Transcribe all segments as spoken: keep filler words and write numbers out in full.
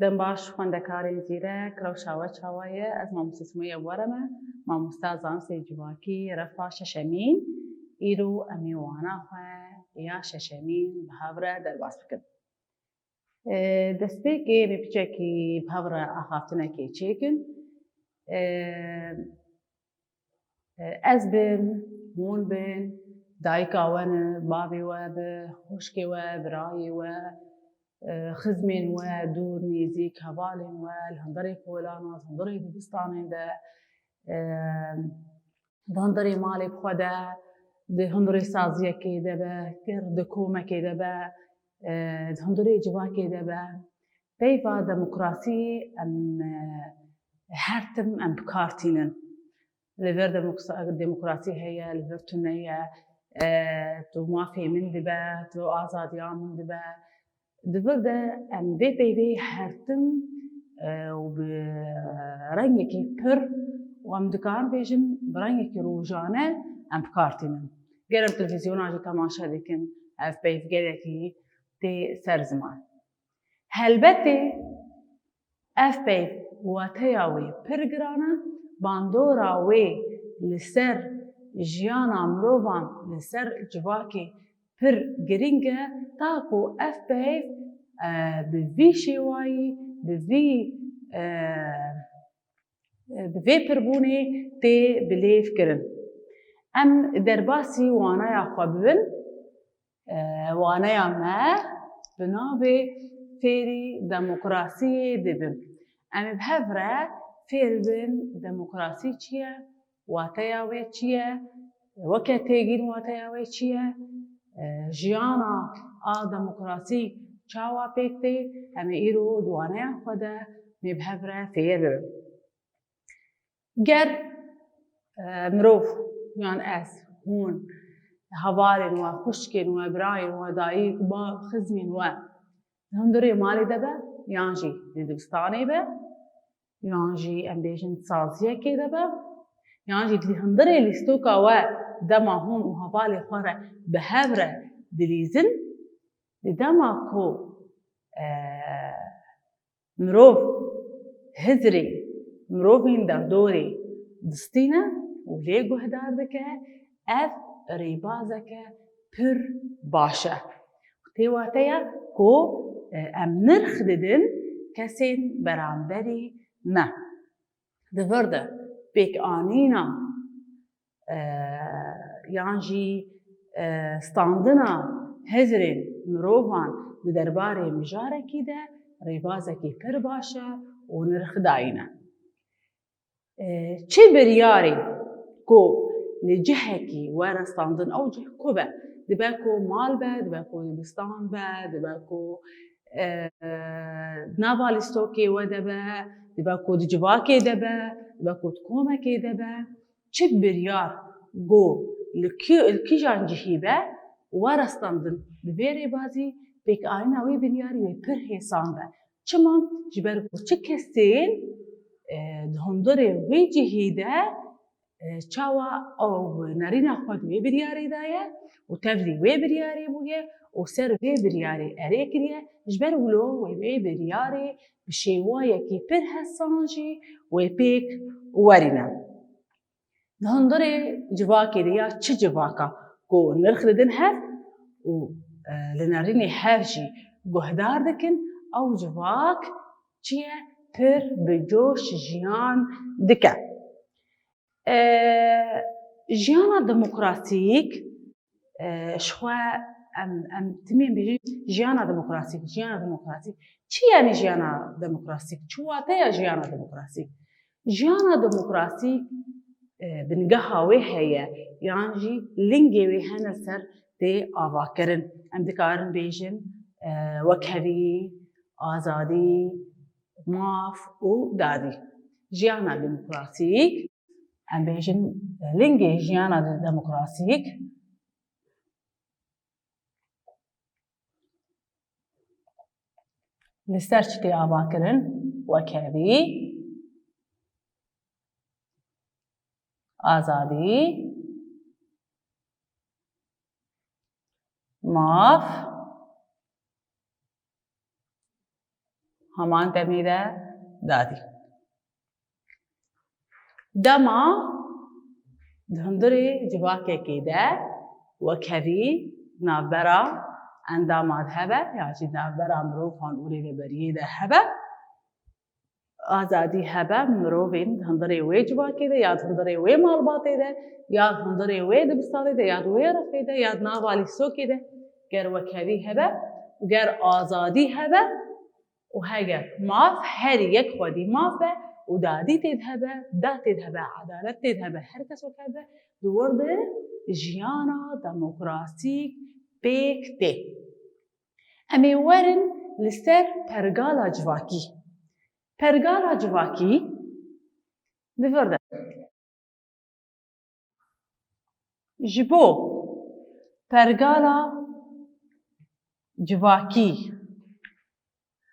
Dem baş xwendekarên zîrek, rewşa we çawa ye? Ez mamoste Sumeyye Bore me, mamosta zanistê civakî, refa şeşemîn. Îro em ê wana xwe ya şeşemîn bi hev re derbas bikin. E, destpêkê em ê piçekî bi hev re axaftinekê çêkin. E, Ez bim, hûn bin, dayika we ne, bavê we bi, xwişkê we, birayê we, e, xizmên we, dûr, nêzîk, hevalên we, li hundirê kolan, li hundirê dibistanên de, e, di hundirê malê bi xwe de, di hundirê saziyekê de be, ger di komekê de be, e, di hundirê civakê de be. Peyva demokrasiyê em, e, her tim em bi kar tînin. Li vir demokra-, demokrasî heye, li vir tune ye, e, tu mafê min dibe, tu azadiya min dibe. Di vir de em vê peyvê her tim, e, û bi rengekî pir û em dikarin bêjin bi rengekî rojane em bi kar tînin. Ger em televîzyona jî temaşe dikin, ev peyv gelekî tê ser ziman. Helbetê ev peyv wateya wê pir giran e, bandora wê li ser jiyana mirovan, li ser civakê pir girîng e, ta ku ev peyv, e, bi vî şêwayî, bi vî, e, bi vê pirbûnê tê bilêv kirin. Em derbasî waneya xwe bibin. E, waneya me bi navê Fêrî Demokrasiyê dibim. Em ê bi hev re fêr bin demokrasî çi ye, wateya wê çi ye, weke têgîn wateya wê çi ye, e, jiyana a demokrasî çawa pêk tê, em ê îro di waneya xwe de em ê bi hev re fêr bibin. Ger, e, mirov yan ez, hûn, hevalên we, xwişkên we, birayên we, dayik, bav, xizmên we di hundirê malê de be, yan jî di dibistanê be, yan jî em bêjin saziyekê de be, yan jî di hundirê lîstoka we dema hûn û hevalê xwe re bi hev re dilîzin, di dema ku, e, mirov hizrê mirovên derdorê distîne û lê guhdar dike, ev rêbazeke pir baş e. Tê wateya ku, e, em nirx didin kesên beramberî me. Di vir de pêkanîna, e, yan jî, e, standina hizrên mirovan di derbarê mijarekî de rêbazekî pir baş e û nirxdayî ne. E, çi biryarê ku li cihekî were standin, ew cih ku be, dibe ku mal be, dibe ku dibistan be, dibe ku, e, nava lîstokê we de be, dibe ku di civakê de be, dibe ku di komekê de be, çi biryar ku li kî-, li kîjan cihî be, were standin, bi vê rêbazî pêkanîna wê biryarî wê pir hêsan be. Çima? Ji ber ku çi kesên, e, di hundirê wê cihî de, e, çawa ew nerîna xwe di wê biryarê de ye û tevlî wê biryarê bûye û ser vê biryarê erê kiriye, ji ber wilo wê wê biryarê bi şêwayekî pir hesan jî wê pêk werîne. Di hundirê civakê de ya çi civaka ku nirx didin hev û, e, li nerînê hev jî guhdar dikin, ew civak çi ye? Pir bi coş jiyan dike. E, jiyana demokrasîk, e, ji xwe em, em timên bêjin jiyana demokrasîk, jiyana demokrasîk. Çi yani jiyana demokrasîk? Çi wateya jiyana demokrasîk? Jiyana demokrasîk, e, bingeha wê heye, yan jî lingê wê hene ser tê avakirin. Em dikarin bêjin, e, wekhevî, azadî, maf û dadî. Jiyana demokrasîk, em bêjin, lingê jiyana demokrasîk li ser çi tê avakirin? Wekhevî, azadî, maf, Heman demê de dadî. Dema di hundirê civakekê de wekhevî navbera endaman hebe, ya jî navbera mirovan û rêveberiyê de hebe, azadî hebe, mirovên di hundirê wê civakê de, ya di hundirê wê malbatê de, ya di hundirê wê dibistanê de, ya di wê rifê de, ya di nava lîsokê de, ger wekhevî hebe û ger azadî hebe, û heger maf, her yek xwedî maf be û dadî tê de hebe, dad tê de hebe, edalet tê de hebe, her kes wek hebe, di wir de jiyana demokrasîk pêk tê. Em ê werin li ser pergala civakî. Pergala civakî di vir de. Ji bo pergala civakî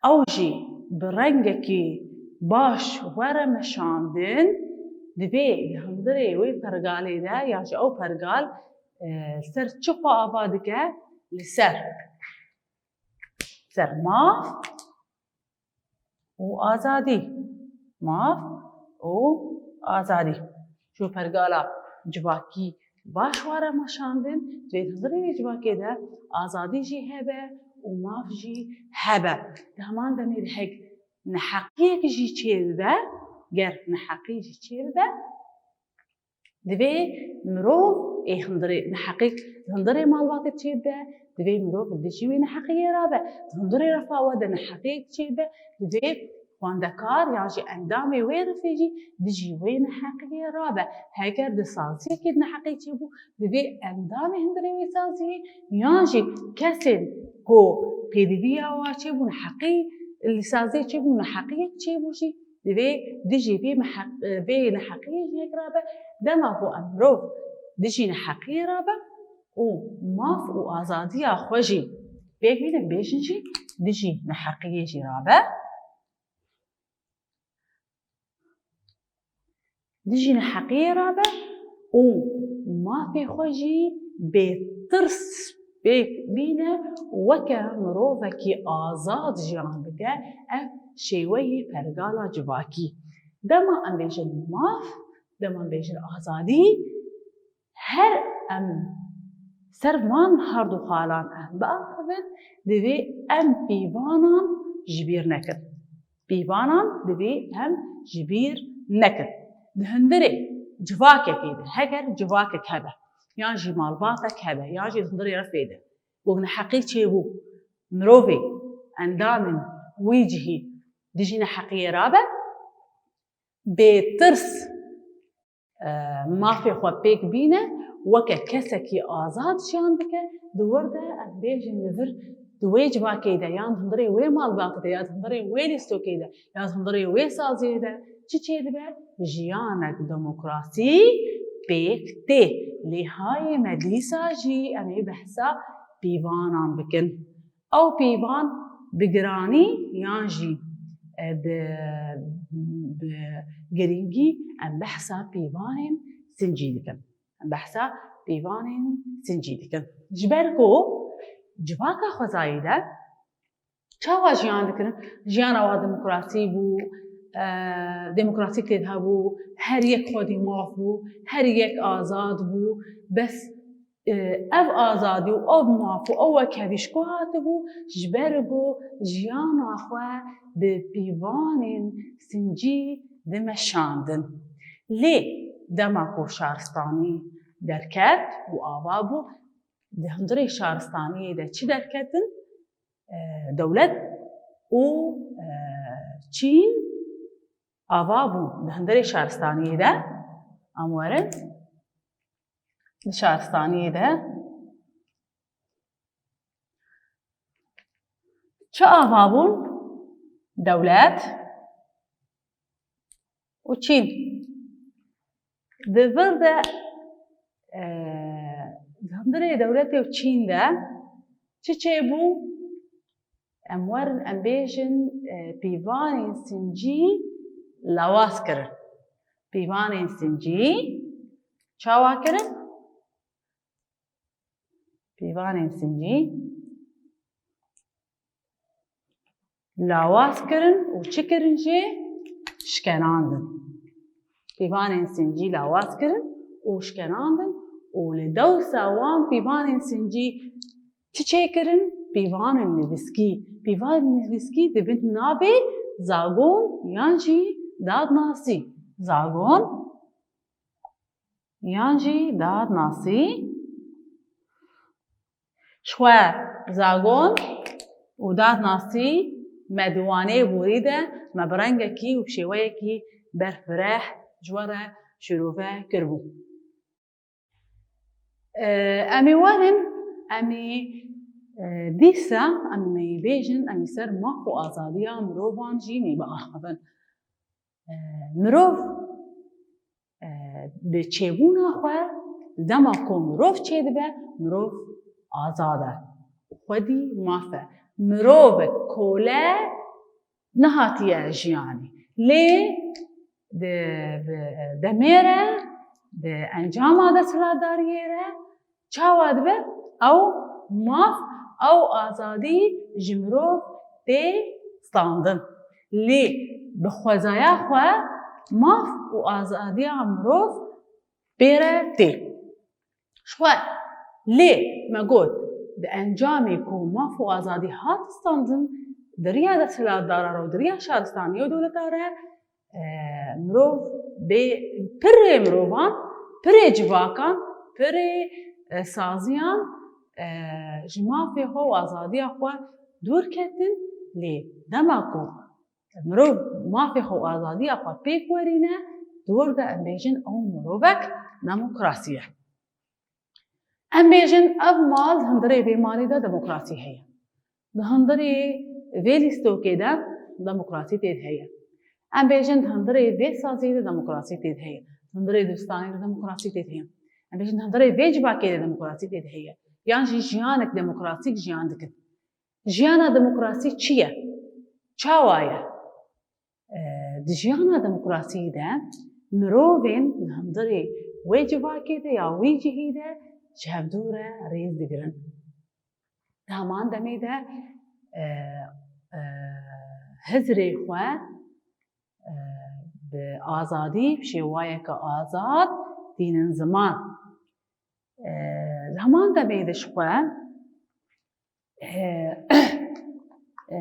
ew jî bi rengekî baş were meşandin, divê li hundirê wê pergalê de, ya jî ew pergal, e, ser çi xwe ava dike? Li ser, ser maf û azadî. Maf û azadî. Ji pergala civakî baş were meşandin, divê di hundirê wê civakê de azadî jî hebe û maf jî hebe. Di heman demê de hek neheqiyek jî çêbibe, ger neheqî jî çêbibe, divê mirov ê hundirê, neheqî di hundirê malbatê çêbibe, divê mirov li dijî wê neheqiyê rabe. Di hundirê refa we de neheqiyek çêbibe, divê xwendekar yan jî endamê wê rifê jî dijî wê neheqiyê rabe. Heger di saziyekê de neheqî çêbû, divê endamê hundirê wê saziyê yan jî kesên ku pêdiviya wa çêbû, neheqî li saziyê çêbû, neheqiyek çêbû jî, divê dijî vê meheq-, vê neheqiyê jî yek rabe. Dema ku em mirov dijî neheqiyê rabe û maf û azadiya xwe jî pêk bînin, bêjin jî dijî neheqiyê jî rabe. Dijî neheqiyê rabe û mafê xwe jî bêtirs pêk bîne, weke mirovekî azad jiyan bike, ev şêweyê pergala civakî. Dema em bêjin maf, dema em bêjin azadî, her em ser van her du xalan em biaxivin, divê em pîvanan ji bîr nekin. Pîvanan divê em ji bîr nekin. Di hundirê civakekê de, heger civakek hebe, yan jî malbatek hebe, yan jî di hundirê rifê de ku neheqî çêbû, mirovê, endamên wî cihî dijî neheqiyê rabe, bêtirs e, mafê xwe pêk bîne, weke kesekî azad jiyan bike, di wir de, em bêjin li vir, di wê civakê de, yan di hundirê wê malbatê de, ya di hundirê wê lîstokê de, ya di hundirê wê saziyê de çi çêdibe? Jiyanek demokrasî pêk tê. Lê hayê me dîsa jî em ê behsa pîvanan bikin. Ew pîvan bi giranî yan jî, e, bi, bi girîngî em behsa pîvanên sincî dikin. Em behsa pîvanên sincî dikin. Ji ber ku civaka xwezayî de çawa jiyan dikirin? Jiyana wa demokrasî bû, e, demokrasî tê de hebû, her yek xwedî maf bû, her yek azad bû. Bes e, ev azadî û ev maf û ew wekhevî ji ku hatibû? Ji ber ku jiyana xwe bi pîvanên sincî dimeşandin. Lê dema ku şaristanî derket û ava bû, di hundirê şaristaniyê de çi derketin? E, dewlet û, e, çîn ava bûn. Di hundirê şaristaniyê de, em werin, di şaristaniyê de çi ava bûn? Dewlet û çîn. Di vir de, e, di hundirê dewletê û çîn de çi çêbû? Em werin, em bêjin, e, pîvanên sincî lawaz kirin. Pîvanên sincî çawa kirin? Pîvanên sincî lawaz kirin û çi kirin jî? Şkenandin. Pîvanên sincî lawaz kirin û şkenandin û li dewsa wan pîvanên sincî çi çêkirin? Pîvanên nivîskî. Pîvanên nivîskî dibin navê zagon yan jî dadnasî. Zagon yan jî dadnasî. Ji xwe zagon û dadnasî me di wanê borî de me bi rengekî û bi şêweyekî berfireh ji we re şîrove kiribû. Em ê werin, em ê dîsa em ê bêjin, em ê ser maf û azadiya mirovan jî nê biaxivin. Mirov bi çêbûna xwe, dema ku mirov çêdibe, mirov azad e. Xwedî maf e. Mirovek kole nehatiye jiyanê. Lê di, bi demê re, di encama desthilatdariyê re çawa dibe? Ew maf, ew azadî ji mirov tê standin. Lê bi xwezaya xwe maf û azadiya mirov pê re tê. Ji xwe lê me got, di encamê ku maf û azadî hat standin, di riya desthilatdaran re û di riya şaristaniya û dewleta re, e, mirov bê, pirê mirovan, pirê civakan, pirê, e, saziyan, e, ji mafê xwe û azadiya xwe dûr ketin, lê dema ku mirov mafê xwe û azadiya xwe pêk werîne, di wir de em bêjin ew mirovek demokrasî ye. Em bêjin ev mal, hundirê vê malê de demokrasî heye. Di hundirê vê lîstokê de demokrasî tê de heye. Em bêjin di hundirê vê saziyê de demokrasî tê de heye. Di hundirê dibistanê de demokrasî tê de heye. Em bêjin di hundirê vê civakê de demokrasî tê de heye. Yan jî jiyanek demokrasîk jiyan dikin. Jiyana demokrasî çi ye? Çawa ye? Di jiyana demokrasiyê de mirovên li hundirê wê civakê de ya wî cihî de ji hevdû re rêz digirin. Di heman demê de, e, e, hizrê xwe, e, bi azadî, bi şêwayeke azad tînin ziman. E, di heman demê de ji xwe, e, e,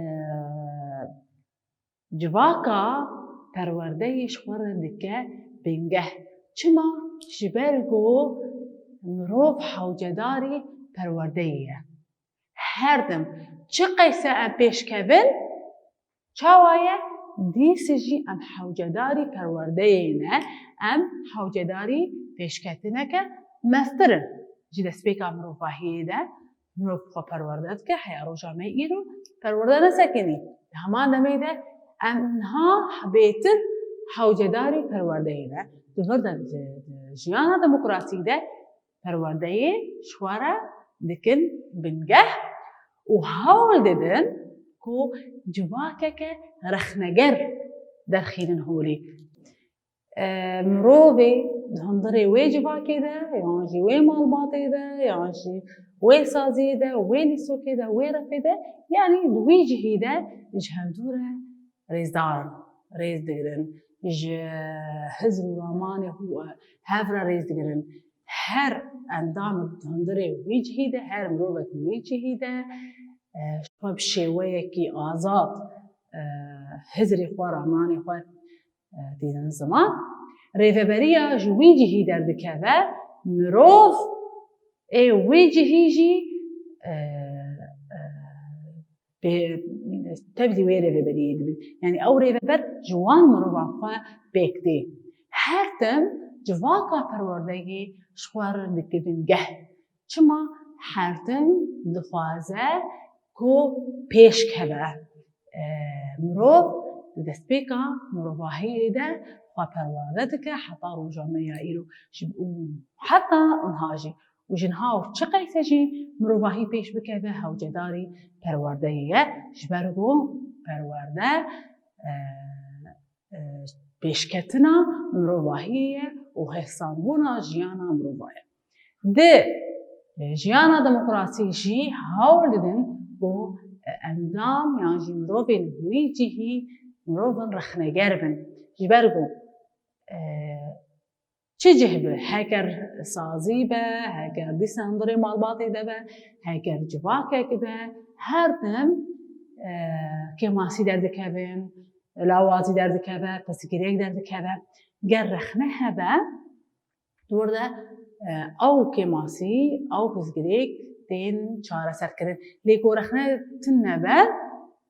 civaka perwerdeyê ji xwe re dike bingeh. Çima? Ji ber ku mirov hewcedarî perwerdeyê ye. Her tim çi qeyse em pêş kevin, çawa ye? Dîsa jî em hewcedarî perwerdeyê ne, em hewcedarî pêşketineke mestir in. Ji destpêka mirovahiyê de mirov xwe perwerde dike, heya roja me îro perwerde nesekinî. Di heman demê de em niha bêtir hewcedarî perwerdeyê ne. Di vir de, di, di jiyana demokrasî de perwerdeyê ji xwe re dikin bingeh û hewl didin ku civakeke rexneger derxînin holê. E, mirovê di hundirê wê civakê de, yan jî wê malbatê de, yan jî wê saziyê de, wê lîsokê de, wê refê de, yanî di wî cihî de ji hevdû re rêzdar in, rêz digirin, ji hizr û ramanê xwe hev re rêz digirin. Her endamik di hundirê wî cihî de, her mirovek di wî cihî de, e, xwe bi şêweyekî azad, e, hizrê xwe, ramanê xwe, e, dînin ziman. Rêveberiya ji wî cihî derdikeve, mirov ê wî cihî jî, e, e, pê-, tevlî wê rêveberiyê dibin. Yanî ew rêveber ji wan mirovan xwe pêk tê. Her tim civaka perwerdeyê ji xwe re dike bingeh. Çima? Her tim dixwaze ku pêş keve. E, mirov di destpêka mirovahiyê de xwe perwerde dike heta roja me ya îro. Ji, û heta niha jî. Û ji niha û çi qeyse jî mirovahî pêş bikeve, hewcedarî perwerdeyê ye. Ji ber ku perwerde, e, e, pêşketina mirovahiyê ye û hevsandbûna jiyana mirova ye. Di, e, jiyana demokrasî jî hewl didin ku e, endam yan jî mirovên wî cihî mirovin rexneger bin. Ji ber ku, e, çi cih be, heger sazî be, heger dîsa hundirê malbatê de be, heger civakek be, her tim, e, kêmasî derdikevin, lawazî derdikeve, pirsgirêk derdikeve. Ger rexne hebe, di wir de, e, ew kêmasî, ew pirsgirêk tên çareserkirin. Lê ku rexne tune be,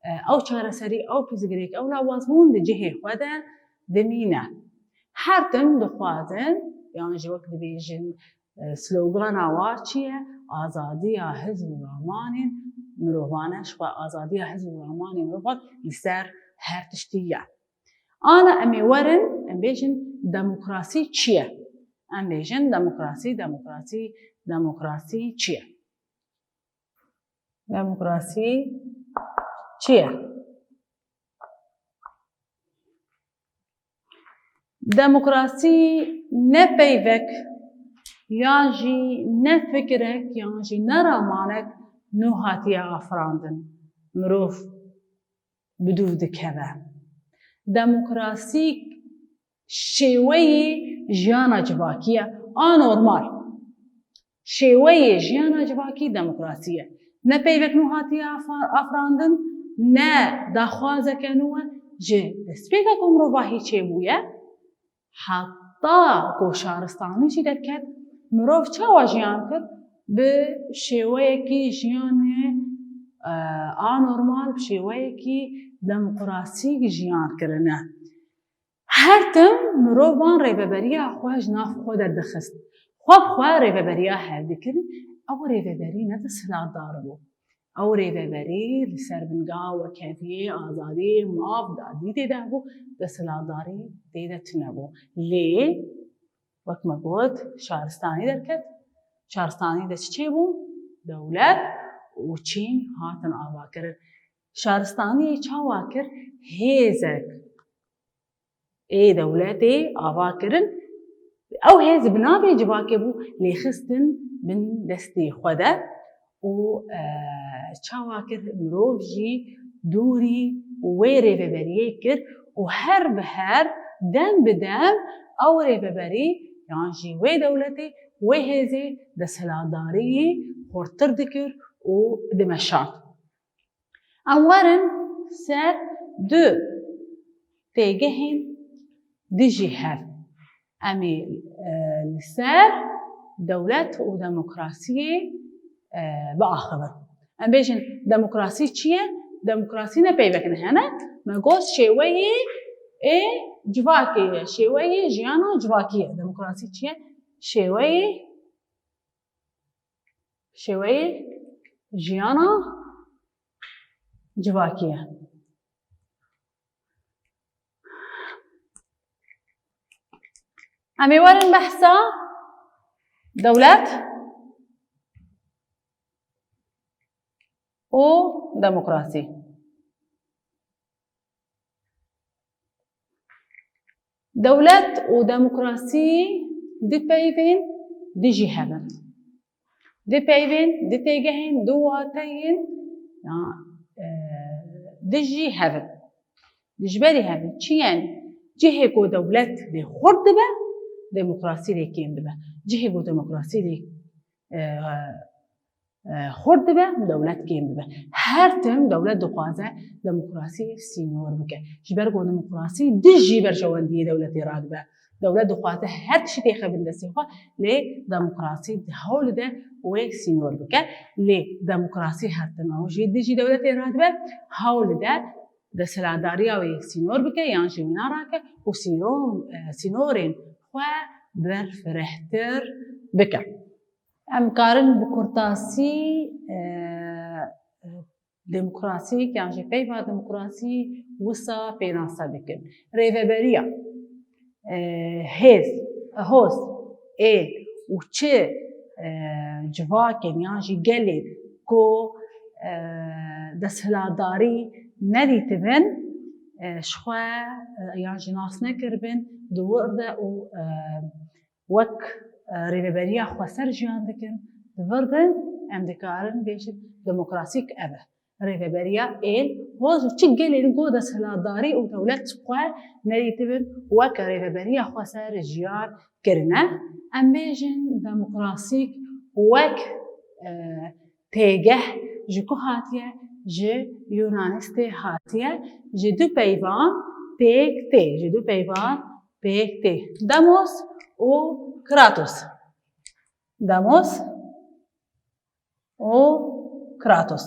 e, ew çareserî, ew pirsgirêk, ew lawazbûn di cihê xwe de dimîne. Her tim dixwazin, yan jî wek dibêjin, e, slogana wa çi ye? Azadiya hizb û ramanên mirovan e. Ji xwe azadiya hizb û ramanên mirovan li ser her tiştî ye. Ana em ê werin, em bêjin demokrasî çi ye? Em bêjin demokrasî, demokrasî, demokrasî çi ye? Demokrasî çi ye? Demokrasî ne peyvek, yan jî ne fikirek, yan jî ne ramanek nû hatiye afirandin. Mirov bi dûv dikeve. Demokrasî şêweyê jiyana civakî ye, anormal. Şêweyê jiyana civakî demokrasî ye. Ne peyvek nû hatiye afa-, afirandin, ne daxwazeke nû e. Ji destpêka ku mirovahî çêbûye, heta ku şaristanî jî derket, mirov çawa jiyan kir? Bi şêweyekî jiyanê, e, anormal, bi şêweyekî demokrasîk jiyan kirine. Her tim mirov van rêveberiya xwe ji nav xwe derdixist. Xwe bi xwe rêveberiya hev dikirin, ew rêveberî ne desthilatdar bû. Ew rêveberî li ser bingeha wekheviyê, azadiyê, maf, dadî tê de bû, desthilatdarî tê de tune bû. Lê, wek me got, şaristanî derket. Şaristanî de çi çêbû? Dewlet û çîn hatin avakirin. Şaristanî çawa kir? Hêzek ê dewletê ava kirin. Ew hêz bi navê civakê bû, lê xistin bin destê xwe de û, e, çawa kir mirov jî dûrî wê rêveberiyê kir û her bi her dem bi dem ew rêveberî yan jî wê dewletê, wê hêzê desthilatdariyê xurtir dikir û dimeşand. Em werin ser du têgehên dijî hev. Em ê, e, li ser dewlet û demokrasiyê, e, biaxivin. Em bêjin, demokrasî çi ye? Demokrasî ne peyvek ne hene. Me got şêweyê ê civakê ye, şêweyê jiyana civakî ye. Demokrasî çi ye? Şêweyê Şêweyê jiyana civakî ye. Em ê werin behsa dewlet û demokrasî. Dewlet û demokrasî du peyvên dijî hev in. Du peyvên, du têgehên, du wateyên, ya, e, dijî hev in. Dijberî hev in. Çi yani? Cihê ku dewlet lê xurt dibe, demokrasî lê kêm dibe. Cihê ku demokrasî lê, e, e, xurt dibe, dewlet kêm dibe. Her tim dewlet dixwaze demokrasî sînor bike. Ji ber ku demokrasî dijî berjewendiyê dewletê radibe. Dewlet dixwaze her tiştî têxe bin destê xwe, lê demokrasî di hewl de wê sînor bike. Lê demokrasî her tim ew jî dijî dewletê radibe, hewl de desthilatdariya wê sînor bike yan jî wina rake û sîro-, e, sînorên xwe berfirehtir bike. Em karin bi kurtasî, e, demokrasî yan jî peyva demokrasî wisa pênase bikin. Rêveberiya, e, hêz, hoz, ê û çi, e, civakên yan jî gelên ku, e, desthilatdarî nedîtibin, e, ji xwe, e, yan jî nas nekiribin, di wir de û, e, wek, e, rêveberiya xweser jiyan dikin, di vir de em dikarin bêjin demokrasîk ev e. rêveberiya êl, hoz û çi gelên ku desthilatdarî û dewlet xwe nedîtibin weke rêveberiya xweser jiyan kirine. Em bêjin demokrasîk wek, e, têgeh ji ku hatiye? Ji Yunanistê hatiye, ji du peyvan pêk tê, ji du peyvan pêk tê. Demos û Kratos. Demos û Kratos.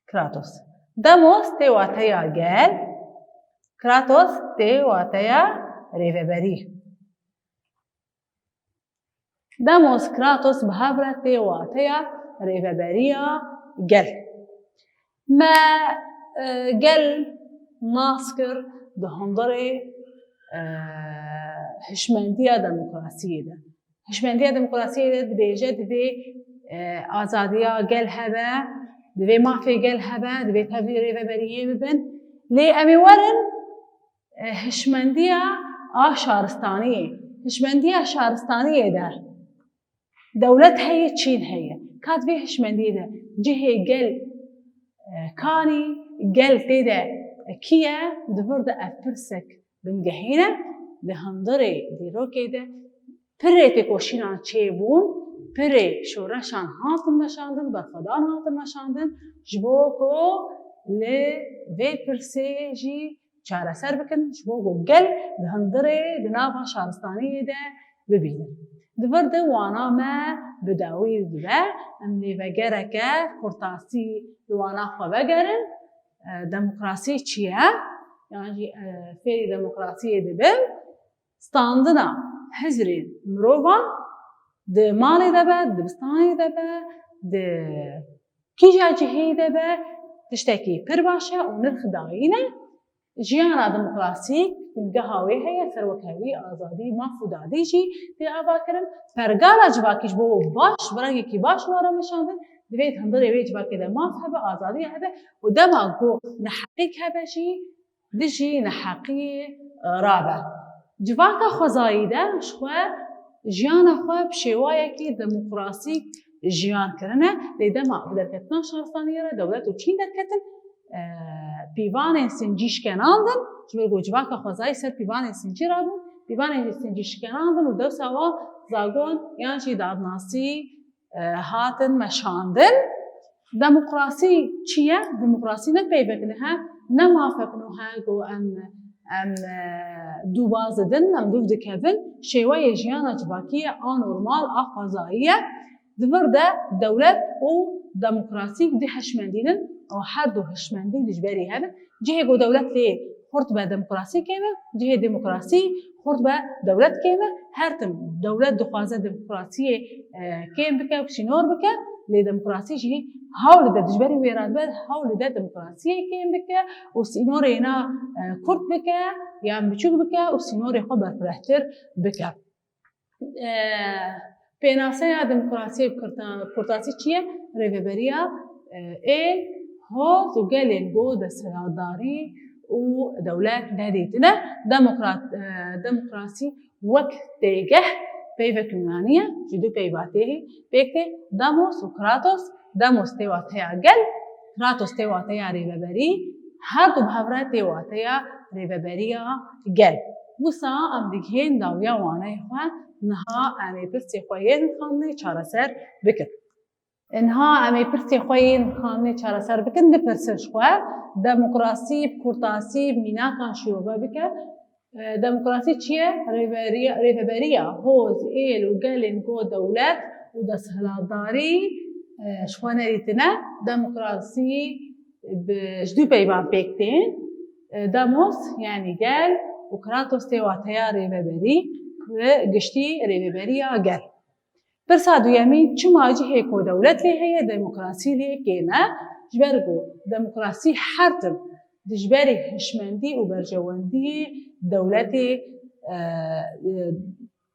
Kratos. Demos tê wateya gel, Kratos tê wateya rêveberî. Demos Kratos bi hev re tê wateya rêveberiya gel. Me, e, gel nas kir di hundirê, e, hişmendiya demokrasiyê de. Hişmendiya demokrasiyê de dibêje divê, e, azadiya gel hebe, divê mafê gel hebe, divê tevlî rêveberiyê bibin. Lê em ê werin, e, hişmendiya a şaristaniyê. Hişmendiya şaristaniyê de dewlet heye, çîn heye. Ka di vê hişmendiyê de cihê gel, e, kanî, gel tê de kî ye, di vir de ev pirsek bingehîn e. Di hundirê dîrokê de pirê têkoşînan çêbûn, pirê şoreşan hatin meşandin, berxwedan hatin meşandin, ji bo ku li vê pirsê jî çareser bikin, ji bo ku gel di hundirê, di nava şaristaniyê de bibînin. Di vir de wana me bi dawî dibe, em lê vegereke kurtasî li wana xwe vegerin. E, demokrasî çi ye? Yan jî, e, fêrî demokrasiyê dibin. Standina hizrên mirovan di malê de be, di dibistanê de be, di kîja cihê de be, tiştekî pir baş e û nirx dayîn e. Jiyana demokrasîk bingeha wê heye, serwekhevî, azadî, maf û dadî jî tê avakirin. Pergala civakî ji bo baş, bi rengekî baş were meşandin, divê di hundirê wê civakê de maf hebe, azadî hebe û dema ku neheqîk hebe jî, dijî neheqiyê, e, rabe. Civaka xwezayî de ji xwe jiyana xwe bi şêwayekî demokrasîk jiyan kirine, lê dema bi derketina şaristaniyê re dewlet û çîn derketin, e, pîvanên sincî şkenandin, ji ber ku civaka xwezayî ser pîvanên sincî rabûn, pîvanên sincî şkenandin û dewsa wan zagon yan jî dadnasî, e, hatin meşandin. Demokrasî çi ye? Demokrasî ne peyvek nihe, ne mafek nihe ku em, em, e, dû bazidin, em dûv dikevin. Şêweyê jiyana civakî ye, a normal, a xwezayî ye. Di vir de dewlet û demokrasî di hişmendînin û her du hişmendî dijberî hev in. Cihê ku dewlet lê xurt be, demokrasî kêm e, cihê demokrasî xurt be, dewlet kêm e. Her tim dewlet dixwaze demokrasiyê, e, kêm bike û sînor bike, lê demokrasî jî hewlî de dijberî wê re dibe, hewlî de demokrasiyê kêm bike û sînorê na, e, kurt bike yan biçûk bike û sînorê xwe berfirehtir bike. E, pênaseya demokrasiyê bi kurta-, kurtasî çi ye? Rêveberiya, e, êl, hoz û gelên ku desthilatdarî û dewlet nedîtine. Demokrat-, e, demokrasî wek têgeh peyvek Yunanî ye, ji du peyva tê pêk tê, demos û kratos. Demos tê wateya gel, kratos tê wateya rêveberî, her du bi hev re tê wateya rêveberiya gel. Wisa em digihên dawiya waneyê xwe, niha em ê pirsê xwe yên xandinê çareser bikin. Niha em ê pirsê xwe yên xandinê çareser bikin, dipirsin ji xwe, demokrasî bi kurtasî, bi mînakan şîrove bike. E, demokrasî çi ye? Rêveriya, rêveberiya hoz, êl û gelên ku dewlet û desthilatdarî, e, ji xwe nedîtine. Demokrasî bi, ji du peyvan pêk tên. E, demos, yanî gel, û kratos tê wateya rêveberî, bi giştî rêveberiya gel. Pirsa duyemîn, çima cihê ku dewlet lê heye, demokrasî lê kêm e? Ji ber ku demokrasî her tim dijberî hişmendî û berjewendiyê dewletê, e, e,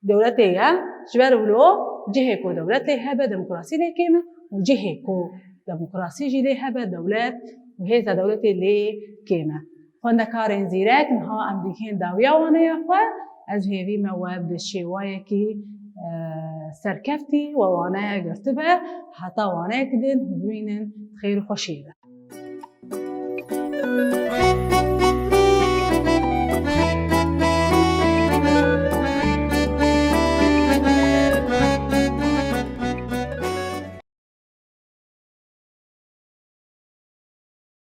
dewletê ye. Ji ber wilo cihê ku dewlet lê hebe, demokrasî lê kêm e û cihê ku demokrasî jî lê hebe, dewlet û hêza dewletê lê kêm e. Xwendekarên zîrek, niha em digihên dawiya waneya xwe. Ez hêvî me we bi şêwayekî, e, serkeftî we waneya girtibe, heta waneyek din bimînin xêr û xweşiyê de.